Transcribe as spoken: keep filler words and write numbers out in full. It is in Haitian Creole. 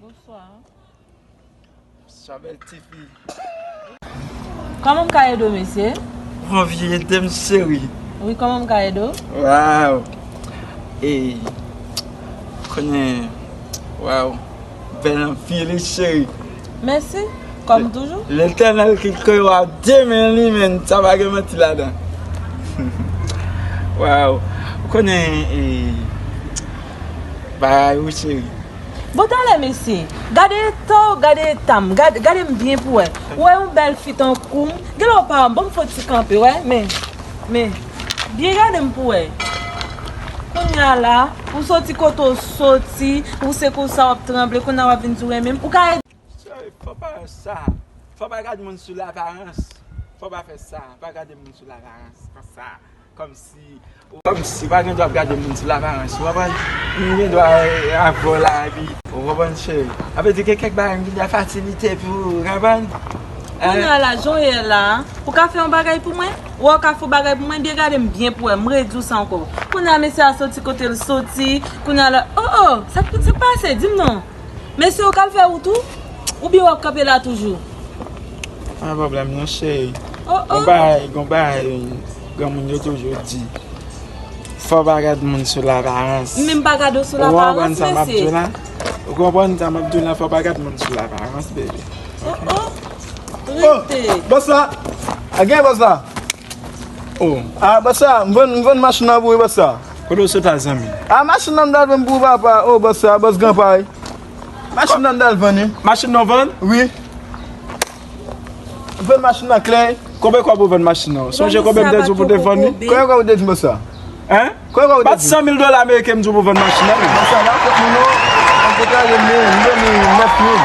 Bonswa. Bonswa, bèl tifi. Kòman m ka ede w, mesye? Ou anvi ede m, cheri? Wi, kòman m ka ede w? Waw! Ey, konnen, waw, bèl anpil, wi, cheri. Mèsi, kòm toujou. Letènèl ki kreye w a de men li, men sa pa gen manti ladan. Waw, ou konnen, ey, bagay, wi, cheri. Bon, talè, mesye, gade eta w, gade eta m, gade, gade m byen pou wè. Ou wè yon bèl fi tankou m, genlè w pa wè m, ban m fè yon ti kanpe, wè, men, men, byen gade m pou wè. Kounye a la, ou soti kote w soti, ou se konsa w ap tranble, kounye a w ap vin di w renmen m, ou ka ede. Cheri, fò pa fè sa. Fò pa gade moun sou laparans. Fò pa fè sa. Pa gade moun sou laparans konsa. Kòmsi, kòmsi, ou pa gen dwa ap gade moun sou laparans, ou konprann? M gen dwa, eh, avè w la, epi, ou konprann, cheri? Sa vle di gen kèk bagay m gen dwa fasilite pou ou, ou konprann? Kounye a la, jan w ye la, ou ka fè yon bagay pou mwen? Ou ka fè yon bagay pou mwen? Byen gade m byen pou wè, m redi w sa ankò. Kounye a, mesye a soti kote l soti, kounye a la, oh, oh, sa k, sa k pase? Di m non. Mesye, ou ka al fè wout ou? Oubyen w ap kanpe la toujou? Pa gen pwoblèm non, cheri. Oh, oh. Gon bagay, gon bagay, granmoun yo toujou di, fò pa gade moun sou laparans. Men m pa gade w sou laparans, mesye. Ou konprann sa m ap di w la? Ou konprann sa m ap di w la, fò pa gade moun sou laparans, bebe. Oh, oh. Oh, rete. Bòs la. A gen bòs la. Oh. A, bòs la, m vann, m vann machin nan pou ou, bòs la. Kote w sot la, zanmi? A, machin nan m t al vann pou ou, papa. Oh, bòs la, bòs gran pa, wi. Machin nan m t al vann, wi. Machin nan w vann? Wi. M vann machin nan klè. Konbyen kòb ou vann machin nan? Sonje konbyen m te di w pou te vann li? Konbyen kòb ou te di m sa? Hein? Konbyen kòb ou te di m? Bat san mil dola ameriken m di w pou vann machin nan, men. Bòs la, pa fòt mwen non. Mwen te kare m, m vann li nèf mil.